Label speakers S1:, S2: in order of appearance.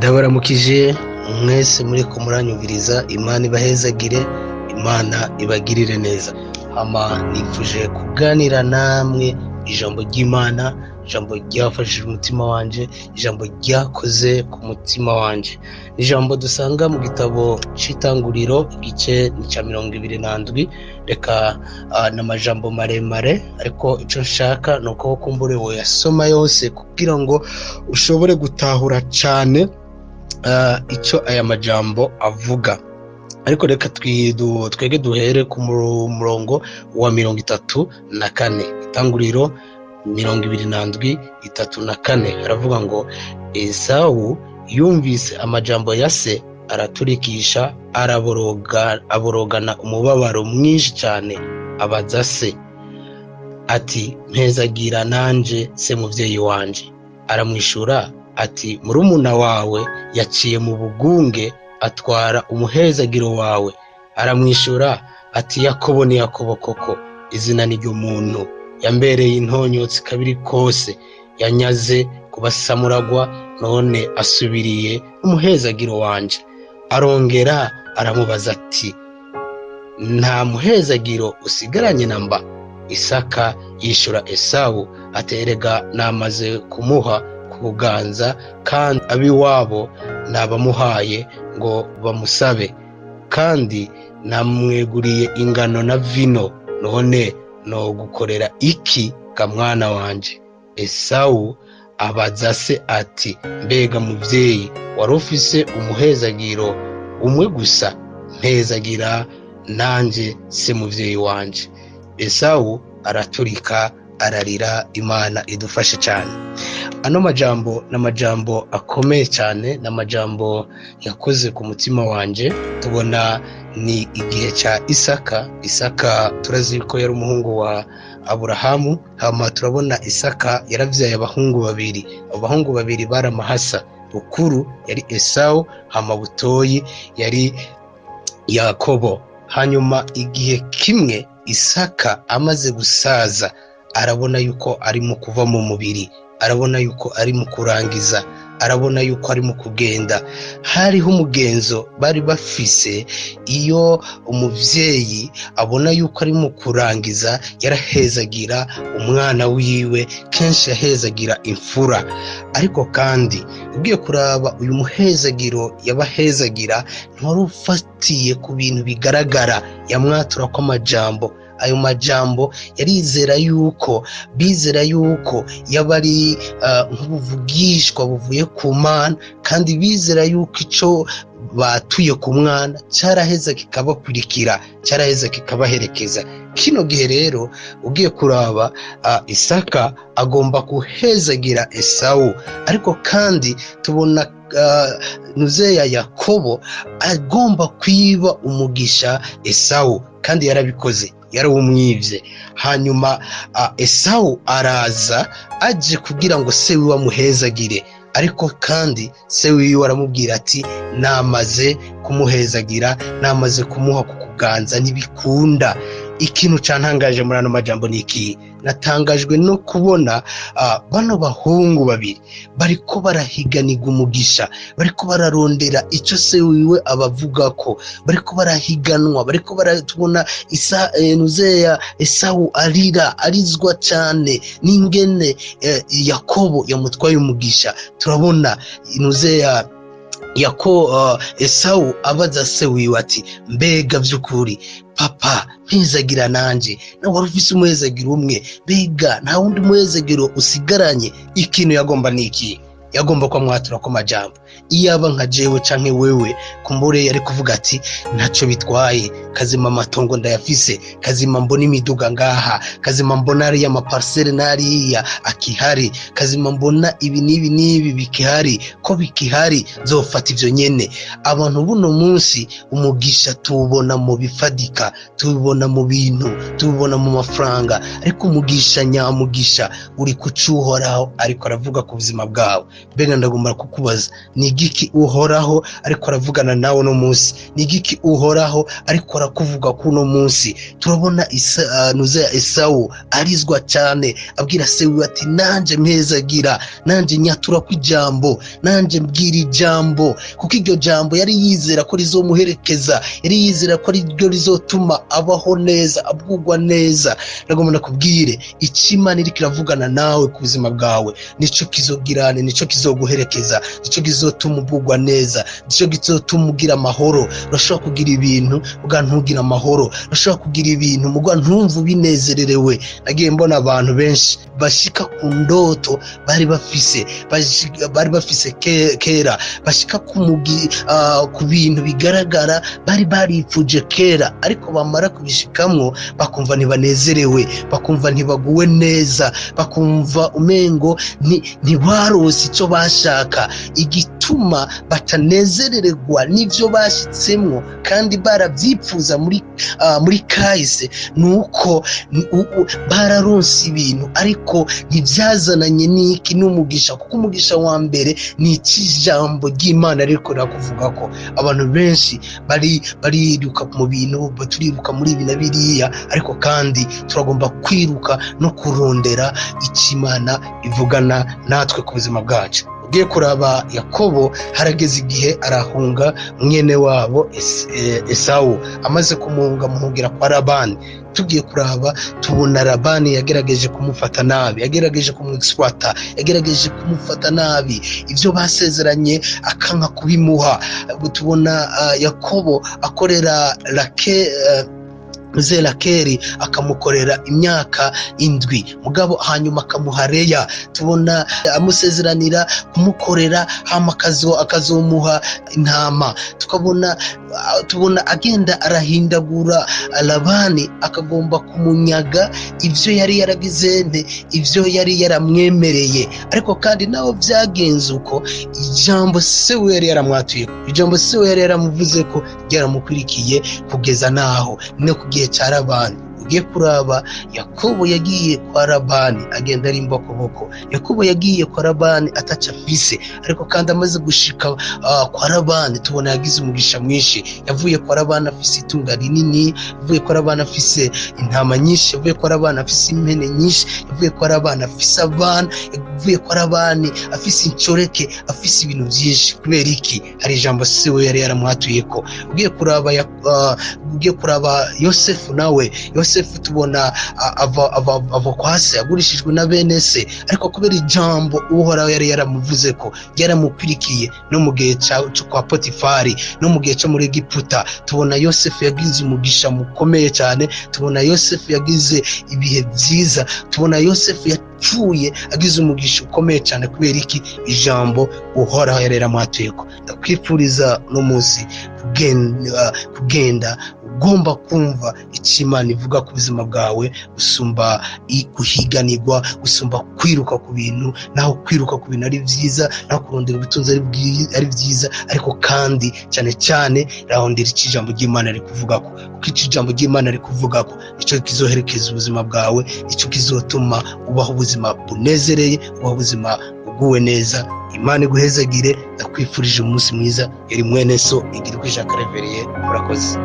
S1: Ndabaramukije mwese muriko muranyumviriza. Imana ibahezagire, Imana ibagirire neza. Hama nifuje kuganira namwe ijambo ry'Imana, ijambo ryafashije umutima wanje, ijambo ryakoze ku mutima wanje. Ijambo dusanga mu gitabo c'Itanguriro, igice ni ca 27. Reka n'amajambo maremare, ariko ico nshaka ni uko kumbure woyasoma yose kugira ngo ushobore gutahura cane ico aya majambo avuga. Ariko reka twege duhere ku murongo wa 34. Itanguriro 27, 34, haravuga ngo: "Esawu yumvise amajambo ya se, araturikisha, araboroga, aborogana umubabaro mwinshi cyane. Abaza se ati: 'Mpezagira nanje, se muvyeyi wanje.' Aramwishura ati: 'Murumuna wawe yaciye mu bugunge, atwara umuhezagiro wawe.' Aramwishura ati: 'Yakobo ni Yakobo koko, izina ni ry'umuntu. Yambereye intonyotsi kabiri kose, yanyaze kubasamuragwa, none asubiriye umuhezagiro wanje.' Arongera aramubaza ati: 'Nta muhezagiro usigaranye na mba?' Isaka yishura Esawu ati: 'Erega namaze kumuha ku buganza, kandi ab'iwabo nabamuhaye ngo bamusabe, kandi namweguriye ingano na vino. None nogukorera iki ga mwana wanje?' Esawu abaza se ati: 'Mbega muvyeyi, wari ufise umuhezagiro umwe gusa? Mpezagira nanje, se muvyeyi wanje.' Esawu araturika, ararira." Imana idufashe cyane. Ano majambo ni amajambo akomeye cyane, ni amajambo yakoze ku mutima wanje. Tubona ni igihe cya Isaka. Isaka turazi ko yari umuhungu wa Aburahamu. Hama turabona Isaka yaravyaye abahungu babiri. Abo bahungu babiri bari amahasa. Bukuru yari Esawu, hama butoyi yari Yakobo. Hanyuma igihe kimwe Isaka amaze gusaza, arabona yuko ari mu kuva mu mubiri, arabona yuko ari mu kurangiza, arabona yuko ari mu kugenda. Hariho umugenzo bari bafise: iyo umuvyeyi abona yuko ari mu kurangiza, yarahezagira umwana wiwe, kenshi yahezagira imfura. Ariko kandi ugiye kuraba, uyu muhezagiro yabahezagira ntiwari ufatiye ku bintu bigaragara. Yamwatura ko amajambo, ayo majambo yarizera yuko, bizera yuko yaba ari nk'ubuvugishwa buvuye ku Mana, kandi bizera yuko ico batuye ku mwana caraheza kikabakurikira, caraheza kikabaherekeza. Kino gihe rero ugiye kuraba, Isaka agomba guhezagira Esawu, ariko kandi tubona nuzeya Yakobo agomba kwiba umugisha Esawu, kandi yarabikoze, yarawumwivye. Hanyuma Esawu araza aje kugira ngo se wiwe amuhezagire, ariko kandi se wiwe aramubwira ati: "Namaze kumuhezagira, namaze kumuha ku kuganza, ntibikunda." Ikintu cantangaje muri ano majambo ni iki? Natangajwe no kubona bano bahungu babiri bariko barahiganirwa umugisha, bariko bararondera ico se wiwe abavugako, bariko barahiganwa, bariko baratubona isa nuzeya Esawu arira, arizwa cane n'ingene Yakobo yamutwaye umugisha. Turabona nuzeya Yako Esawu abaza se wiwe ati: "Mbega vy'ukuri papa, mpezagira nanje, nawe wari ufise umuhezagiro umwe, mbega nta wundi muhezagiro usigaranye?" Ikintu yagomba ni iki? Yagomba ko amwatura ko amajambo. Iyaba nka jewe canke wewe, kumbure yari kuvuga ati: "Ntaco bitwaye, kazima amatongo ndayafise, kazima mbona imiduga ngaha, kazima mbona ariya amaparcelle n'ariya akihari, kazima mbona ibi n'ibi n'ibi bikihari, ko bikihari nzofata ivyo nyene." Abantu buno munsi umugisha tuwubona mu bifadika, tuwubona mu bintu, tuwubona mu mafaranga, ariko umugisha nyamugisha uri kucuhoraho ariko aravuga ku buzima bwawe. Mbega ndagomba kukubaza, ni igiki Uhoraho ariko aravugana nawe uno munsi? Ni igiki Uhoraho ariko arakuvuga kuno munsi? Turabona Esawu arizwa cyane, abwira se wiwe ati nanje mpezagira, nanje nyatura ku ijambo, nanje mbwira ijambo, kuko iryo jambo yari yizera ko rizomuherekeza, yari yizera ko ariryo rizotuma abaho neza, abwugwa neza. Ndagomba nakubwire icyo Imana iriko iravugana nawe ku buzima bwawe, nico kizogirane, nico kizoguherekeza, nico kizotuma ubwugwa neza, nico kizotuma ugira amahoro. Urashobora kugira ibintu muga ntugira amahoro, urashobora kugira ibintu muga ntumve ubinezererewe. Nagiye mbona abantu benshi bashika ku ndoto bari bafise, bari bafise kera, bashika ku bintu bigaragara bari baripfuje kera, ariko bamara kubishikamwo bakumva ntibanezerewe, bakumva ntibaguwe neza, bakumva umengo ntibarose icyo bashaka. Igituma batanezererwa n'ivyo bashitsemwo kandi baravyipfuza muri kahise, nuko bararonse ibintu ariko ntivyazananye n'iki n'umugisha, kuko umugisha wa mbere ni ijambo ry'Imana ariko rirakuvuga ko abantu benshi bariruka mu bintu, turiruka muri ibi na biriya, ariko kandi turagomba kwiruka no kurondera icyo Imana ivugana natwe ku buzima bwacu. Ugiye kuraba Yakobo, harageze igihe arahunga mwene wabo Esawu, amaze kumuhunga amuhungira kwa Labani. Tugiye kuraba tubona Labani yagerageje kumufata nabi, yagerageje kumwexploita, yagerageje kumufata nabi, ivyo basezeranye akanka kubimuha. Tubona Yakobo akorera Rakeli akamukorera imyaka 7, mugabo hanyuma akamuha Leya. Tubona amusezeranira kumukorera hama akazomuha intama. Tubona agenda arahindagura Labani, akagomba kumunyaga ivyo yari yaragize nte, ivyo yari yaramwemereye. Ariko kandi naho vyagenze uko, ijambo se we yari yaramwatuye, ijambo se we yari yaramuvuze ko ryaramukwirikiye kugeza naho no kugihe cya Labani. Ugiye kuraba Yakobo yagiye kwa Labani agenda ari imbokoboko. Yakobo yagiye kwa Labani ataca afise, ariko kandi amaze gushika kwa Labani tubona yagize umugisha mwinshi. Yavuye kwa Labani afise itunga rinini, yavuye kwa Labani afise intama nyinshi, yavuye kwa Labani afise impene nyinshi, yavuye kwa Labani afise abana, yavuye kwa Labani afise incoreke, afise ibintu byinshi. Kubera iki? Hari ijambo se we yari yaramwatuye ko. Ugiye kuraba Yosefu nawe, Yosefu tubona ava kwa se, agurishijwe na bene se, ariko kubera ijambo Uhoraho yari yaramuvuze ko ryaramukwirikiye no mu gihe cyo kwa Potifari, no mu gihe cyo muri Egiputa, tubona Yosefu yagize umugisha mukomeye cyane, tubona Yosefu yagize ibihe byiza, tubona Yosefu yapfuye agize umugisha ukomeye cyane. Kubera iki? Ijambo Uhoraho yari yaramwatuye ko. Ndakwifuriza no munsi kugenda ugomba kumva icyo Imana ivuga ku buzima bwawe, gusumba guhiganirwa, gusumba kwiruka ku bintu. Naho kwiruka ku bintu ari byiza, naho kurondera ubutunzi ari byiza, ariko kandi cyane cyane rahondera icyo ijambo ry'Imana riri kuvuga ko, kuko icyo ijambo ry'Imana riri kuvuga ko icyo kizoherekeza ubuzima bwawe, icyo kizotuma ubaho ubuzima bunezereye, ubaho ubuzima buguwe neza. Imana iguhezagire. Ndakwifurije umunsi mwiza. Yari mwene so Igirwa Jacques Reverien. Murakoze.